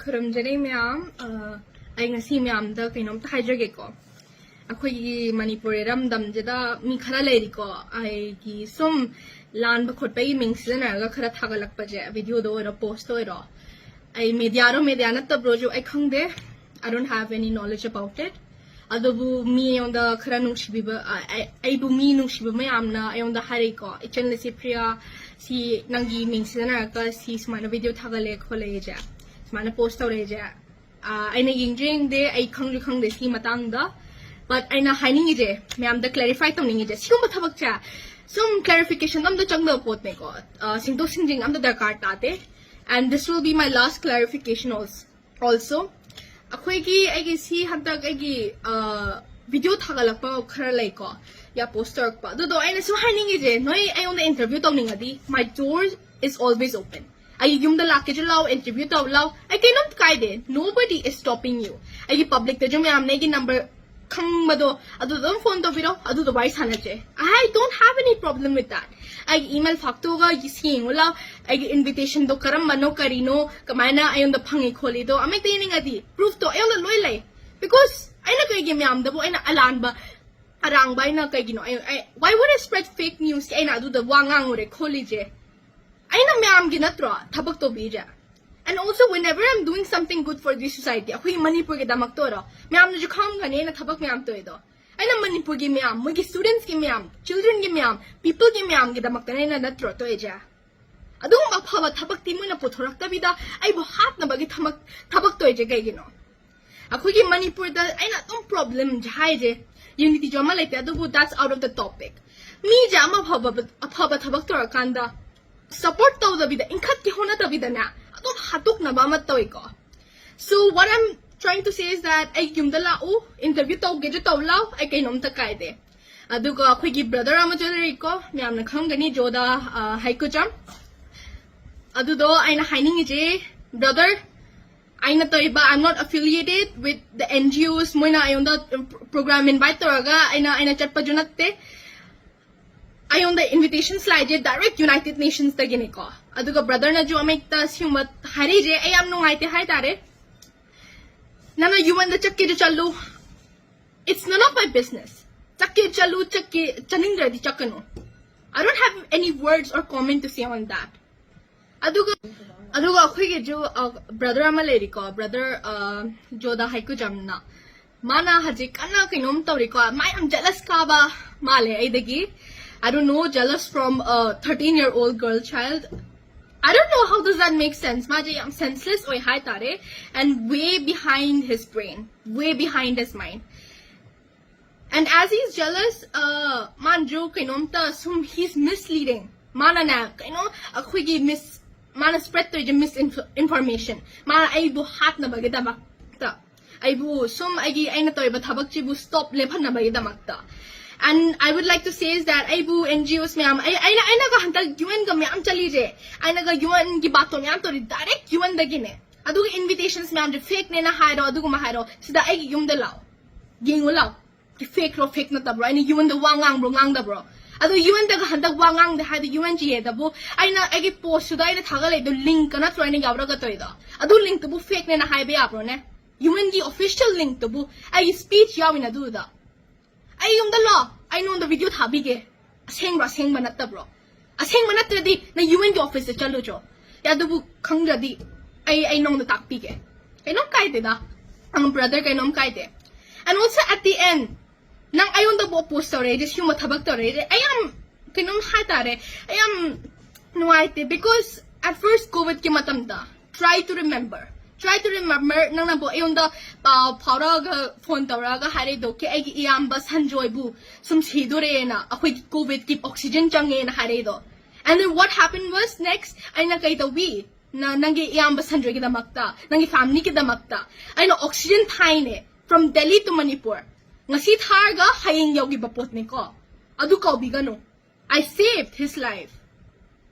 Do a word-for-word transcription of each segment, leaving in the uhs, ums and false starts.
ꯈꯨꯔꯨꯝꯖꯔꯤ ꯃꯌꯥꯝ꯫ ꯑ, ꯑꯩ ꯉꯁꯤ ꯃꯌꯥꯝꯗ ꯀꯩꯅꯣꯝꯇ ꯍꯥꯏꯖꯒꯦꯀꯣ꯫ ꯑꯩꯈꯣꯏꯒꯤ ꯃꯅꯤꯄꯨꯔ ꯏꯔꯝꯗꯝꯁꯤꯗ ꯃꯤ ꯈꯔ ꯂꯩꯔꯤꯀꯣ, ꯑꯩꯒꯤ ꯁꯨꯝ ꯂꯥꯟꯕ ꯈꯣꯠꯄꯒꯤ ꯃꯤꯡ ꯁꯤꯖꯤꯟꯅꯔꯒ ꯈꯔ ꯊꯥꯒꯠꯂꯛꯄꯁꯦ, ꯚꯤꯗꯤꯑꯣꯗ ꯑꯣꯏꯔꯣ, ꯄꯣꯁꯇ ꯑꯣꯏꯔꯣ, ꯑꯩ ꯃꯦꯗꯤꯌꯥꯔꯣ ꯃꯦꯗꯤꯌꯥ ꯅꯠꯇꯕ꯭ꯔꯣꯁꯨ ꯑꯩ ꯈꯪꯗꯦ꯫ I don't have any knowledge about it. ꯑꯗꯨꯕꯨ ꯃꯤ ꯑꯩꯉꯣꯟꯗ ꯈꯔ ꯅꯨꯡꯁꯤꯕꯤꯕ, ꯑ, ꯑꯩ-, ꯑꯩꯕꯨ ꯃꯤ ꯅꯨꯡꯁꯤꯕ ꯃꯌꯥꯝꯅ ꯑꯩꯉꯣꯟꯗ ꯍꯥꯏꯔꯛꯏꯀꯣ, "ꯏꯆꯟ ꯂꯤꯁꯤꯄ꯭ꯔꯤꯌꯥ, ꯁꯤ ꯅꯪꯒꯤ ꯃꯤꯡ ꯁꯤꯖꯤꯟꯅꯔꯒ ꯁꯤ ꯁꯨꯃꯥꯏꯅ ꯚꯤꯗꯤꯑꯣ ꯊꯥꯒꯠꯂꯦ ꯈꯣꯠꯂꯦꯁꯦ, ꯁꯨꯃꯥꯏꯅ ꯄꯣꯁ ꯇꯧꯔꯛꯑꯦꯁꯦ"꯫ ꯑ, ꯑꯩꯅ ꯌꯦꯡꯁꯨ ꯌꯦꯡꯗꯦ, ꯑꯩ ꯈꯪꯁꯨ ꯈꯪꯗꯦ ꯁꯤ ꯃꯇꯥꯡꯗ꯫ But ꯑꯩꯅ ꯍꯥꯏꯅꯤꯡꯉꯤꯁꯦ, ꯃꯌꯥꯝꯗ clarify ꯇꯧꯅꯤꯡꯉꯤꯁꯦ, ꯁꯤꯒꯨꯝꯕ ꯊꯕꯛꯁꯦ ꯁꯨꯝ clarification ꯑꯝꯇ ꯆꯪꯗꯕ ꯄꯣꯠꯅꯦꯀꯣ꯫ ꯑ, ꯁꯤꯡꯗꯣꯛ ꯁꯤꯡꯖꯤꯟ ꯑꯝꯇ ꯗꯔꯀꯥꯔ ꯇꯥꯗꯦ꯫ And this will be my last clarification also. Also, ꯑꯩꯈꯣꯏꯒꯤ, ꯑꯩꯒꯤ ꯁꯤ ꯍꯟꯗꯛ ꯑꯩꯒꯤ, ꯑ, ꯚꯤꯗꯤꯑꯣ ꯊꯥꯒꯠꯂꯛꯄ ꯈꯔ ꯂꯩꯀꯣ, ꯌꯥ, ꯄꯣꯁ ꯇꯧꯔꯛꯄ꯫ ꯑꯗꯨꯗꯣ ꯑꯩꯅ ꯁꯨꯝ ꯍꯥꯏꯅꯤꯡꯉꯤꯁꯦ, ꯅꯣꯏ ꯑꯩꯉꯣꯟꯗ interview ꯇꯧꯅꯤꯡꯉꯗꯤ, my door is always open. ꯑꯩꯒꯤ ꯌꯨꯝꯗ ꯂꯥꯛꯀꯦꯁꯨ ꯂꯥꯛꯑꯣ, interview ꯇꯧ ꯂꯥꯛꯑꯣ, ꯑꯩ ꯀꯩꯅꯣꯝ ꯀꯥꯏꯗꯦ, nobody is stopping you. ꯑꯩꯒꯤ publicꯇꯁꯨ ꯃꯌꯥꯝꯅ ꯑꯩꯒꯤ number ꯈꯪꯕꯗꯣ, ꯑꯗꯨꯗ ꯑꯗꯨꯝ phone ꯇꯧꯕꯤꯔꯣ, ꯑꯗꯨꯗ ꯋꯥꯔꯤ ꯁꯥꯟꯅꯁꯦ꯫ I don't have any problem with that. ꯑꯩꯒꯤ email ꯐꯥꯛꯇꯣꯛꯑꯒ ꯌꯦꯡꯉꯨ ꯂꯥꯎ, ꯑꯩꯒꯤ invitationꯗꯣ ꯀꯔꯝꯕꯅꯣ, ꯀꯔꯤꯅꯣ, ꯀꯃꯥꯏꯅ ꯑꯩꯉꯣꯟꯗ ꯐꯪꯉꯤ ꯈꯣꯠꯂꯤꯗꯣ, ꯑꯃ ꯍꯦꯛꯇ ꯌꯦꯡꯅꯤꯡꯉꯗꯤ proofꯇꯣ ꯑꯩꯉꯣꯟꯗ ꯂꯣꯏ ꯂꯩ꯫ Because ꯑꯩꯅ ꯀꯩꯒꯤ ꯃꯌꯥꯝꯗꯕꯨ ꯑꯩꯅ ꯑꯂꯥꯟꯕ, ꯑꯔꯥꯡꯕ ꯑꯩꯅ ꯀꯩꯒꯤꯅꯣ? ꯑꯩ, ꯑꯩ, why would I spread fake news? ꯑꯩꯅ ꯑꯗꯨꯗ ꯋꯥ ꯉꯥꯡꯉꯨꯔꯦ ꯈꯣꯠꯂꯤꯁꯦ, ꯑꯩꯅ ꯃꯌꯥꯝꯒꯤ ꯅꯠꯇ꯭ꯔꯣ ꯊꯕꯛ ꯇꯧꯕꯤꯔꯤꯁꯦ? And also, whenever I'm doing something good for this society, ꯑꯩꯈꯣꯏ ꯃꯅꯤꯄꯨꯔꯒꯤꯗꯃꯛꯇ ꯑꯣꯏꯔꯣ, ꯃꯌꯥꯝꯅꯁꯨ ꯈꯪꯒꯅꯤ ꯑꯩꯅ ꯊꯕꯛ ꯃꯌꯥꯝ ꯇꯧꯔꯤꯗꯣ꯫ ꯑꯩꯅ ꯃꯅꯤꯄꯨꯔꯒꯤ ꯃꯌꯥꯝ, ꯃꯣꯏꯒꯤ studentsꯀꯤ ꯃꯌꯥꯝ, childrenꯒꯤ ꯃꯌꯥꯝ, peopleꯒꯤ ꯃꯌꯥꯝꯒꯤꯗꯃꯛꯇꯅꯦ ꯑꯩꯅ ꯅꯠꯇ꯭ꯔꯣ ꯇꯧꯔꯤꯁꯦ? ꯑꯗꯨꯒꯨꯝꯕ ꯑꯐꯕ ꯊꯕꯛꯇꯤ ꯃꯣꯏꯅ ꯄꯨꯊꯣꯔꯛꯇꯕꯤꯗ ꯑꯩꯕꯨ ꯍꯥꯠꯅꯕꯒꯤ ꯊꯕꯛ, ꯊꯕꯛ ꯇꯧꯔꯤꯁꯦ ꯀꯩꯒꯤꯅꯣ? ꯑꯩꯈꯣꯏꯒꯤ ꯃꯅꯤꯄꯨꯔꯗ ꯑꯩꯅ ꯑꯗꯨꯝ problemꯁꯦ ꯍꯥꯏꯁꯦ, unityꯁꯨ ꯑꯃ ꯂꯩꯇꯦ, ꯑꯗꯨꯕꯨ that's out of the topic. ꯃꯤꯁꯦ ꯑꯃ ꯑꯐꯕ, ꯑꯐꯕ ꯊꯕꯛ ꯇꯧꯔꯀꯥꯟꯗ support ꯇꯧꯗꯕꯤꯗ, ꯏꯟꯈꯠꯀꯦ ꯍꯣꯠꯅꯗꯕꯤꯗꯅꯦ, ꯑꯗꯨꯝ ꯍꯥꯠꯇꯣꯛꯅꯕ ꯑꯃ ꯇꯧꯏꯀꯣ꯫ So what I'm trying to say is that ꯑꯩ ꯌꯨꯝꯗ ꯂꯥꯛꯎ, interview ꯇꯧꯒꯦꯁꯨ ꯇꯧ ꯂꯥꯎ, ꯑꯩ ꯀꯩꯅꯣꯝꯇ ꯀꯥꯏꯗꯦ꯫ ꯑꯗꯨꯒ ꯑꯩꯈꯣꯏꯒꯤ brother ꯑꯃꯁꯨ ꯂꯩꯔꯤꯀꯣ, ꯃꯌꯥꯝꯅ ꯈꯪꯒꯅꯤ, ꯖꯣꯗꯥ, ꯑ, ꯍꯩꯀꯨꯆꯝ꯫ ꯑꯗꯨꯗꯣ ꯑꯩꯅ ꯍꯥꯏꯅꯤꯡꯉꯤꯁꯦ, brother, ꯑꯩꯅ ꯇꯧꯔꯤꯕ, I'm not affiliated with the NGOs, ꯃꯣꯏꯅ ꯑꯩꯉꯣꯟꯗ program invite ꯇꯧꯔꯒ ꯑꯩꯅ, ꯑꯩꯅ ꯆꯠꯄꯁꯨ ꯅꯠꯇꯦ꯫ ꯑꯩꯉꯣꯟꯗ invitations ꯂꯥꯛꯏꯁꯦ direct United Nationsꯇꯒꯤꯅꯤꯀꯣ꯫ ꯑꯗꯨꯒ brotherꯅꯁꯨ ꯑꯃ ꯍꯦꯛꯇ ꯁꯤꯒꯨꯝꯕ ꯍꯥꯏꯔꯛꯏꯁꯦ ꯑꯩ ꯌꯥꯝ ꯅꯨꯡꯉꯥꯏꯇꯦ ꯍꯥꯏꯇꯥꯔꯦ. ꯅꯪꯅ UNꯗ ꯆꯠꯀꯦꯁꯨ ꯆꯠꯂꯨ, it's none of my business. ꯆꯠꯀꯦ ꯆꯠꯂꯨ, ꯆꯠꯀꯦ ꯆꯠꯅꯤꯡꯗ꯭ꯔꯗꯤ ꯆꯠꯀꯅꯨ. I don't have any words or comment to say on that. ꯑꯗꯨꯒ ꯑꯗꯨꯒ ꯑꯩꯈꯣꯏꯒꯤꯁꯨ brother ꯑꯃ ꯂꯩꯔꯤꯀꯣ, brother ꯖꯣꯗꯥ ꯍꯩꯀꯨꯖꯝꯅ. ꯃꯥꯅ ꯍꯧꯖꯤꯛ ꯀꯟꯅ ꯀꯩꯅꯣꯝ ꯇꯧꯔꯤꯀꯣ, ꯃꯥ ꯌꯥꯝ jealous ꯀꯥꯕ ꯃꯥꯜꯂꯦ ꯑꯩꯗꯒꯤ. I don't know, jealous from a thirteen year old girl child. I don't know how does that make sense. ꯃꯥꯁꯦ ꯌꯥꯝ senseless ꯑꯣꯏ ꯍꯥꯏꯇꯥꯔꯦ, and way behind his brain, way behind his mind. And as he's jealous, uh, ꯃꯥꯅꯁꯨ ꯀꯩꯅꯣꯝꯇ ꯁꯨꯝ he's misleading. ꯃꯥꯅꯅꯦ ꯀꯩꯅꯣ ꯑꯩꯈꯣꯏꯒꯤ mis ꯃꯥꯅ spread ꯇꯧꯔꯤꯁꯦ misinformation. ꯃꯥꯅ ꯑꯩꯕꯨ ꯍꯥꯠꯅꯕꯒꯤꯗꯃꯛꯇ, ꯑꯩꯕꯨ ꯁꯨꯝ ꯑꯩꯒꯤ ꯑꯩꯅ ꯇꯧꯔꯤꯕ ꯊꯕꯛꯁꯤꯕꯨ stop ꯂꯦꯞꯍꯟꯅꯕꯒꯤꯗꯃꯛꯇ. And I would like to say is that ꯑꯩꯕꯨ NGOs ꯃꯌꯥꯝ ꯑꯩ ꯑꯩꯅ ꯑꯩꯅꯒ ꯍꯟꯗꯛ UNꯒ ꯃꯌꯥꯝ ꯆꯠꯂꯤꯁꯦ, ꯑꯩꯅꯒ UNꯒꯤ ꯕꯥꯇꯣꯟ ꯃꯌꯥꯝ ꯇꯧꯔꯤ direct UNꯗꯒꯤꯅꯦ. ꯑꯗꯨꯒ invitations ꯃꯌꯥꯝꯁꯦ fakeꯅꯦꯅ ꯍꯥꯏꯔꯣ, ꯑꯗꯨꯒꯨꯝꯕ ꯍꯥꯏꯔꯣ, ꯁꯤꯗ ꯑꯩꯒꯤ ꯌꯨꯝꯗ ꯂꯥꯛꯑꯣ, ꯌꯦꯡꯉꯨ ꯂꯥꯛꯑꯣ. Fakeꯔꯣ fake ꯅꯠꯇꯕ꯭ꯔꯣ? ꯑꯩꯅ UNꯗ ꯋꯥ ꯉꯥꯡꯕ꯭ꯔꯣ ꯉꯥꯡꯗꯕ꯭ꯔꯣ? ꯑꯗꯣ UNꯗꯒ ꯍꯟꯗꯛ ꯋꯥ ꯉꯥꯡꯗꯦ ꯍꯥꯏꯗꯤ UNGAꯗꯕꯨ ꯑꯩꯅ ꯑꯩꯒꯤ postꯇꯨꯗ ꯑꯩꯅ ꯊꯥꯒꯠꯂꯛꯏꯗꯣ linkꯀ ꯅꯠꯇ꯭ꯔꯣ ꯑꯩꯅ ꯌꯥꯎꯔꯒ ꯇꯧꯔꯤꯗꯣ? ꯑꯗꯨ linkꯇꯨꯕꯨ fakeꯅꯦꯅ ꯍꯥꯏꯕ ꯌꯥꯕ꯭ꯔꯣꯅꯦ? UNꯒꯤ official linkꯇꯨꯕꯨ ꯑꯩꯒꯤ speech ꯌꯥꯎꯏꯅ ꯑꯗꯨꯗ. ꯑꯩ ꯌꯨꯝꯗ ꯂꯥꯛꯑꯣ, ꯑꯩ ꯅꯉꯣꯟꯗ video ꯊꯥꯕꯤꯒꯦ. ꯑꯁꯦꯡꯕ꯭ꯔꯣ ꯑꯁꯦꯡꯕ ꯅꯠꯇꯕ꯭ꯔꯣ? ꯑꯁꯦꯡꯕ ꯅꯠꯇ꯭ꯔꯗꯤ ꯅꯪ UNꯒꯤ officeꯇ ꯆꯠꯂꯨꯆꯣ. ꯑꯦ, ꯑꯗꯨꯕꯨ ꯈꯪꯗ꯭ꯔꯗꯤ ꯑꯩ ꯑꯩ ꯅꯉꯣꯟꯗ ꯇꯥꯛꯄꯤꯒꯦ. ꯀꯩꯅꯣꯝ ꯀꯥꯏꯗꯦꯗ. ꯑꯪ brother, ꯀꯩꯅꯣꯝ ꯀꯥꯏꯗꯦ. And also at the end, ꯅꯪ ꯑꯩꯉꯣꯟꯗꯕꯨ oppose ꯇꯧꯔꯛꯏꯁꯦ, ꯁꯤꯒꯨꯝꯕ ꯊꯕꯛ ꯇꯧꯔꯛꯏꯁꯦ, ꯑꯩ ꯌꯥꯝ ꯀꯩꯅꯣꯝ ꯍꯥꯏꯇꯥꯔꯦ, ꯑꯩ ꯌꯥꯝ ꯅꯨꯡꯉꯥꯏꯇꯦ. Because at first COVIDꯀꯤ ꯃꯇꯝꯗ, try to remember, try to remember, ꯅꯪꯅꯕꯨ ꯑꯩꯉꯣꯟꯗ ꯄꯥꯎ ꯐꯥꯎꯔꯛꯑꯒ phone ꯇꯧꯔꯛꯑꯒ ꯍꯥꯏꯔꯛꯏꯗꯣ, "ꯀꯦ, ꯑꯩꯒꯤ ꯏꯌꯥꯝꯕ ꯁꯟꯖꯣꯏꯕꯨ ꯁꯨꯝ ꯁꯤꯗꯣꯔꯦꯅ, ꯑꯩꯈꯣꯏꯒꯤ COVIDꯀꯤ oxygen ꯆꯪꯉꯦꯅ" ꯍꯥꯏꯔꯛꯏꯗꯣ. And then what happened was next, ꯑꯩꯅ ꯀꯩ ꯇꯧꯕꯤ? ꯅ- ꯅꯪꯒꯤ ꯏꯌꯥꯝꯕ ꯁꯟꯖꯣꯏꯒꯤꯗꯃꯛꯇ, ꯅꯪꯒꯤ familyꯒꯤꯗꯃꯛꯇ ꯑꯩꯅ oxygen ꯊꯥꯏꯅꯦ, from Delhi to Manipur. ꯉꯁꯤ ꯊꯥꯔꯒ ꯍꯌꯦꯡ ꯌꯧꯈꯤꯕ ꯄꯣꯠꯅꯤꯀꯣ. ꯑꯗꯨ ꯀꯥꯎꯕꯤꯒꯅꯨ. I saved his life.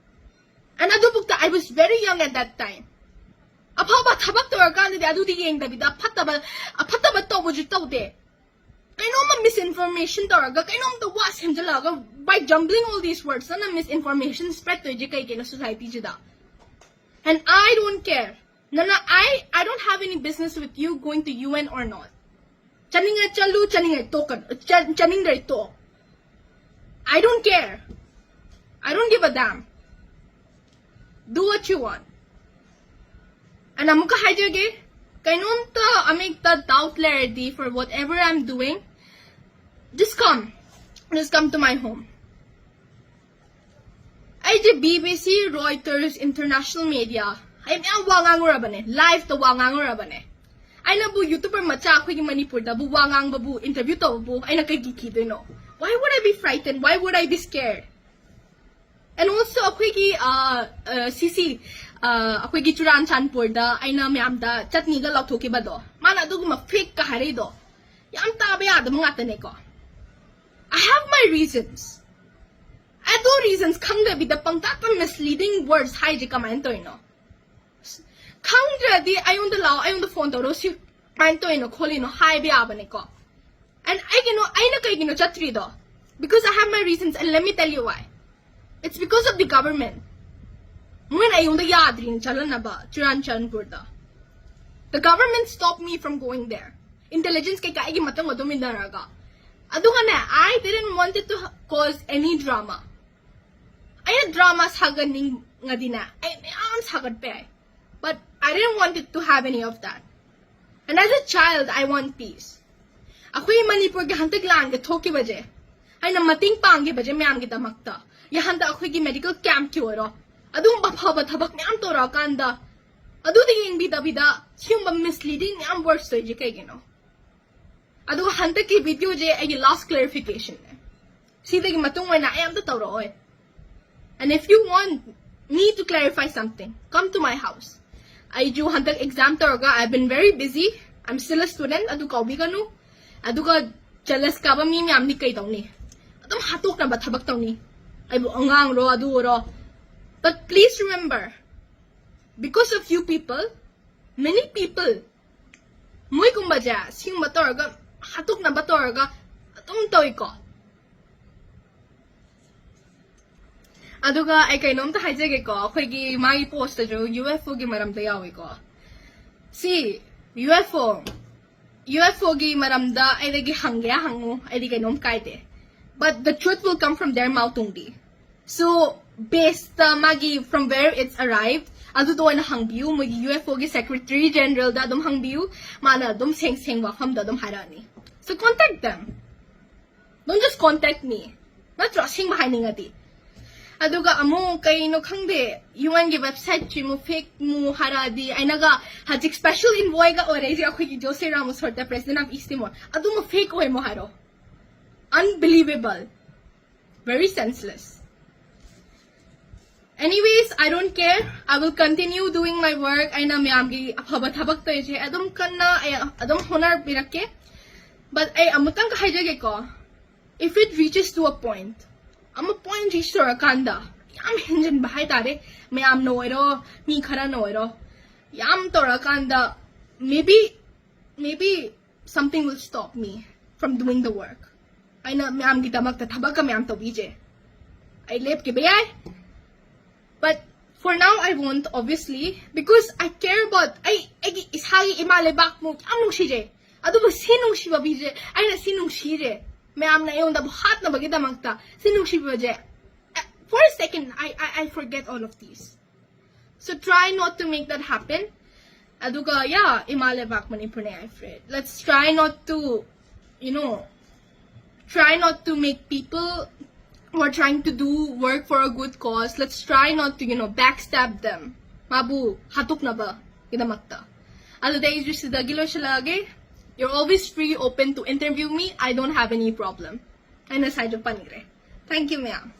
And ꯑꯗꯨꯕꯨꯛꯇ I was very young at that time. ꯑꯐꯕ ꯊꯕꯛ ꯇꯧꯔꯀꯥꯟꯗꯗꯤ ꯑꯗꯨꯗꯤ ꯌꯦꯡꯗꯕꯤꯗ ꯐꯠꯇꯕ, ꯑꯐꯠꯇꯕ ꯇꯧꯕꯁꯨ ꯇꯧꯗꯦ. ꯀꯩꯅꯣꯝꯃ misinformation ꯇꯧꯔꯒ, ꯀꯩꯅꯣꯝꯇ ꯋꯥ ꯁꯦꯝꯖꯤꯜꯂꯛꯑꯒ, by jumbling all these words, ꯅꯪꯅ misinformation spread ꯇꯧꯔꯤꯁꯦ ꯀꯩꯒꯤꯅꯣ society ꯁꯤꯗ? And I don't care. ꯅꯪꯅ, I I don't have any business with you going to U N or not. ꯆꯠꯅꯤꯡꯉꯦ ꯆꯠꯂꯨ, ꯆꯠꯅꯤꯡꯉꯦ ꯇꯣꯛꯀꯅꯨ, ꯆꯠ- ꯆꯠꯅꯤꯡꯗ꯭ꯔꯦ ꯇꯣꯛ. I don't care. I don't give a damn. Do what you want. And ꯑꯃꯨꯛꯀ ꯍꯥꯏꯖꯒꯦ, ꯀꯩꯅꯣꯝꯇ ꯑꯃꯦꯛꯇ doubt ꯂꯩꯔꯗꯤ, for whatever I'm doing, just come. Just come to my home. ꯑꯩꯁꯦ B B C, Reuters, international media, ꯑꯩ ꯃꯌꯥꯝ ꯋꯥ ꯉꯥꯡꯉꯨꯔꯕꯅꯦ, live ꯇ ꯋꯥ ꯉꯥꯡꯉꯨꯔꯕꯅꯦ. ꯑꯩꯅꯕꯨ YouTuber ꯃꯆꯥ ꯑꯩꯈꯣꯏꯒꯤ ꯃꯅꯤꯄꯨꯔꯗꯕꯨ ꯋꯥ ꯉꯥꯡꯕꯕꯨ, interview ꯇꯧꯕꯕꯨ ꯑꯩꯅ ꯀꯩꯒꯤ ꯀꯤꯗꯣꯏꯅꯣ? Why would I be frightened? Why would I be scared? And also ꯑꯩꯈꯣꯏꯒꯤ, uh, uh, C C, uh, ꯑꯩꯈꯣꯏꯒꯤ ꯆꯨꯔꯥꯟꯆꯥꯟꯄꯨꯔꯗ ꯑꯩꯅ ꯃꯌꯥꯝꯗ ꯆꯠꯅꯤꯒ ꯂꯥꯎꯊꯣꯛꯈꯤꯕꯗꯣ, ꯃꯥꯅ ꯑꯗꯨꯒꯨꯝꯕ fake ꯀ ꯍꯥꯏꯔꯛꯏꯗꯣ ꯌꯥꯝ ꯇꯥꯕ ꯌꯥꯗꯕ ꯉꯥꯛꯇꯅꯦꯀꯣ. I have my reasons. ꯑꯗꯨ reasons ꯈꯪꯗꯕꯤꯗ ꯄꯪꯇꯥꯛꯇ misleading words ꯍꯥꯏꯁꯦ ꯀꯃꯥꯏꯅ ꯇꯧꯔꯤꯅꯣ? ꯈꯪꯗ꯭ꯔꯗꯤ ꯑꯩꯉꯣꯟꯗ ꯂꯥꯛꯑꯣ, ꯑꯩꯉꯣꯟꯗ phone ꯇꯧꯔꯣ, ꯁꯤ ꯀꯃꯥꯏꯅ ꯇꯧꯔꯤꯅꯣ ꯈꯣꯠꯂꯤꯅꯣ ꯍꯥꯏꯕ ꯌꯥꯕꯅꯦꯀꯣ. And ꯑꯩꯒꯤꯅꯣ, ꯑꯩꯅ ꯀꯩꯒꯤꯅꯣ ꯆꯠꯇ꯭ꯔꯤꯗꯣ? Because I have my reasons and let me tell you why. It's because of the government. ꯃꯣꯏꯅ ꯑꯩꯉꯣꯟꯗ ꯌꯥꯗ꯭ꯔꯤꯅꯦ ꯆꯠꯍꯟꯅꯕ ꯆꯨꯔꯥꯟꯆꯥꯟꯄꯨꯔꯗ. The government stopped me from going there. Intelligence ꯀꯩꯀꯥ ꯑꯩꯒꯤ ꯃꯇꯨꯡ ꯑꯗꯨꯝ ꯏꯟꯅꯔꯒ. ꯑꯗꯨꯒꯅꯦ, I didn't wanted to cause any drama. ꯑꯩꯅ drama ꯁꯥꯒꯠꯅꯤꯡꯉꯗꯤꯅꯦ, ꯑꯩ ꯃꯌꯥꯝ ꯁꯥꯒꯠꯄ ꯌꯥꯏ. But I didn't want it to have any of that. And as a child, I want peace. ꯑꯩꯈꯣꯏ ꯃꯅꯤꯄꯨꯔꯒꯤ ꯍꯟꯗꯛ ꯂꯥꯟꯒ ꯊꯣꯛꯈꯤꯕꯁꯦ, ꯑꯩꯅ ꯃꯇꯦꯡ ꯄꯥꯡꯈꯤꯕꯁꯦ ꯃꯌꯥꯝꯒꯤꯗꯃꯛꯇ, ꯌꯥ, ꯍꯟꯗꯛ ꯑꯩꯈꯣꯏꯒꯤ medical camp ꯀꯤ ꯑꯣꯏꯔꯣ, ꯑꯗꯨꯒꯨꯝꯕ ꯐꯕ ꯊꯕꯛ ꯃꯌꯥꯝ ꯇꯧꯔꯛꯑꯀꯥꯟꯗ, ꯑꯗꯨꯗ ꯌꯦꯡꯕꯤꯗꯕꯤꯗ ꯁꯤꯒꯨꯝꯕ misleading ꯃꯌꯥꯝ words ꯇꯧꯔꯤꯁꯦ ꯀꯩꯒꯤꯅꯣ? ꯑꯗꯨꯒ ꯍꯟꯗꯛꯀꯤ video ꯁꯦ ꯑꯩꯒꯤ last clarification ꯅꯦ꯫ ꯁꯤꯗꯒꯤ ꯃꯇꯨꯡ ꯑꯣꯏꯅ ꯑꯩ ꯑꯝꯇ ꯇꯧꯔꯛꯑꯣꯏ. And if you want me to clarify something, come to my house. ꯑꯩꯁꯨ ꯍꯟꯗꯛ exam ꯇꯧꯔꯒ, I've been very busy. I'm still a student. ꯑꯗꯨ ꯀꯥꯎꯕꯤꯒꯅꯨ. ꯑꯗꯨꯒ jealous ꯀꯥꯕ ꯃꯤ ꯃꯌꯥꯝꯗꯤ ꯀꯩꯗꯧꯅꯤ? ꯑꯗꯨꯝ ꯍꯥꯠꯇꯣꯛꯅꯕ ꯊꯕꯛ ꯇꯧꯅꯤ, ꯑꯩꯕꯨ ꯑꯉꯥꯡꯔꯣ ꯑꯗꯨ ꯑꯣꯏꯔꯣ. But please remember, because of you people, many people, ꯃꯣꯏꯒꯨꯝꯕꯁꯦ ꯁꯤꯒꯨꯝꯕ ꯇꯧꯔꯒ ꯍꯥꯠꯇꯣꯛꯅꯕ ꯇꯧꯔꯒ ꯑꯗꯨꯝ ꯇꯧꯏꯀꯣ꯫ ꯑꯗꯨꯒ ꯑꯩ ꯀꯩꯅꯣꯝꯇ ꯍꯥꯏꯖꯒꯦꯀꯣ, ꯑꯩꯈꯣꯏꯒꯤ ꯃꯥꯒꯤ ꯄꯣꯁꯇꯁꯨ ꯌꯨ ꯑꯦꯐ ꯑꯣꯒꯤ ꯃꯔꯝꯗ ꯌꯥꯎꯏꯀꯣ꯫ C U F O U F ꯑꯣꯒꯤ ꯃꯔꯝꯗ ꯑꯩꯗꯒꯤ ꯍꯪꯒꯦ ꯍꯪꯉꯨ, ꯑꯩꯗꯤ ꯀꯩꯅꯣꯝ ꯀꯥꯏꯗꯦ, but the truth will come from their mouth ꯇꯨꯡꯗꯤ꯫ So best ꯃꯥꯒꯤ from where it's arrived ꯑꯗꯨꯗ ꯑꯣꯏꯅ ꯍꯪꯕꯤꯌꯨ, ꯃꯣꯏꯒꯤ ꯌꯨ ꯑꯦꯐ ꯑꯣꯒꯤ ꯁꯦꯀ꯭ꯔꯦꯇꯔꯤ ꯖꯦꯅꯔꯦꯜꯗ ꯑꯗꯨꯝ ꯍꯪꯕꯤꯌꯨ, ꯃꯥꯅ ꯑꯗꯨꯝ ꯁꯦꯡ ꯁꯦꯡ ꯋꯥꯐꯝꯗ ꯑꯗꯨꯝ ꯍꯥꯏꯔꯛꯑꯅꯤ꯫ So contact them, don't just contact me. ꯅꯠꯇ꯭ꯔꯣ, ꯑꯁꯦꯡꯕ ꯍꯥꯏꯅꯤꯡꯉꯗꯤ? ꯑꯗꯨꯒ ꯑꯃꯨꯛ ꯀꯩꯅꯣ ꯈꯪꯗꯦ, ꯌꯨ ꯑꯦꯟꯒꯤ ꯋꯦꯕꯁꯥꯏꯠꯁꯤ ꯑꯃꯨꯛ ꯐꯦꯛ ꯃꯨ ꯍꯥꯏꯔꯛꯑꯗꯤ, ꯑꯩꯅꯒ ꯍꯧꯖꯤꯛ ꯁ꯭ꯄꯦꯁꯦꯜ ꯏꯟꯚꯣꯏꯒ ꯑꯣꯏꯔꯛꯏꯁꯦ ꯑꯩꯈꯣꯏꯒꯤ ꯖꯣꯁꯦ ꯔꯥꯃꯣꯁ ꯍꯣꯔꯇ, ꯄ꯭ꯔꯦꯁꯤꯗꯦꯟ ꯑꯣꯐ ꯏꯁ ꯇꯤꯃꯣꯔ, ꯑꯗꯨꯃ ꯐꯦꯛ ꯑꯣꯏꯃꯣ ꯍꯥꯏꯔꯣ? Unbelievable. Very senseless. Anyways, I don't care. I will continue doing my work. ꯑꯩꯅ ꯃꯌꯥꯝꯒꯤ ꯑꯐꯕ ꯊꯕꯛ ꯇꯧꯔꯤꯁꯦ ꯑꯗꯨꯝ ꯀꯟꯅ ꯑꯩ ꯑꯗꯨꯝ ꯍꯣꯠꯅꯕꯤꯔꯛꯀꯦ꯫ But ꯑꯩ ꯑꯃꯨꯛꯇꯪꯒ ꯍꯥꯏꯖꯒꯦꯀꯣ, if it reaches to a point, ꯑꯃ point reach ꯇꯧꯔꯀꯥꯟꯗ ꯌꯥꯝ ꯍꯦꯟꯖꯤꯟꯕ ꯍꯥꯏꯇꯥꯔꯦ, ꯃꯌꯥꯝꯅ ꯑꯣꯏꯔꯣ, ꯃꯤ ꯈꯔꯅ ꯑꯣꯏꯔꯣ, ꯌꯥꯝ ꯇꯧꯔꯀꯥꯟꯗ maybe maybe something will stop me from doing the work. ꯑꯩꯅ ꯃꯌꯥꯝꯒꯤꯗꯃꯛꯇ ꯊꯕꯛꯀ ꯃꯌꯥꯝ ꯇꯧꯕꯤꯁꯦ, ꯑꯩ ꯂꯦꯞꯈꯤꯕ ꯌꯥꯏ, but for now I won't, obviously, because I care about, ꯑꯩ ꯑꯩꯒꯤ ꯏꯁꯥꯒꯤ ꯏꯃꯥ ꯂꯩꯕꯥꯛꯄꯨ ꯌꯥꯝ ꯅꯨꯡꯁꯤꯖꯩ꯫ ꯑꯗꯨꯕꯨ ꯁꯤ ꯅꯨꯡꯁꯤꯕ ꯃꯤꯁꯦ, ꯑꯩꯅ ꯁꯤ ꯅꯨꯡꯁꯤꯔꯦ, ꯃꯌꯥꯝꯅ ꯑꯩꯉꯣꯟꯗꯕꯨ ꯍꯥꯠꯅꯕꯒꯤꯗꯃꯛꯇ ꯁꯤ ꯅꯨꯡꯁꯤꯕꯁꯦ, for a second I, I, I forget all of these. So try not to make that happen. ꯑꯗꯨꯒ, yeah, ꯏꯃꯥ ꯂꯩꯕꯥꯛ ꯃꯅꯤꯄꯨꯔꯅꯦ, I afraid. Let's try not to, you know, try not to make people who are trying to do work for a good cause, let's try not to, you know, backstab them. ꯃꯥꯕꯨ ꯍꯥꯠꯇꯣꯛꯅꯕꯒꯤꯗꯃꯛꯇ꯫ ꯑꯗꯨꯗ ꯑꯩꯁꯨ ꯁꯤꯗꯒꯤ ꯂꯣꯏꯁꯤꯜꯂꯛꯑꯒꯦ. You're always free, open to interview me. I don't have any problem. ꯑꯩꯅ ꯉꯁꯥꯏꯁꯨ ꯄꯟꯈ꯭ꯔꯦ. Thank you, ꯃꯌꯥꯝ.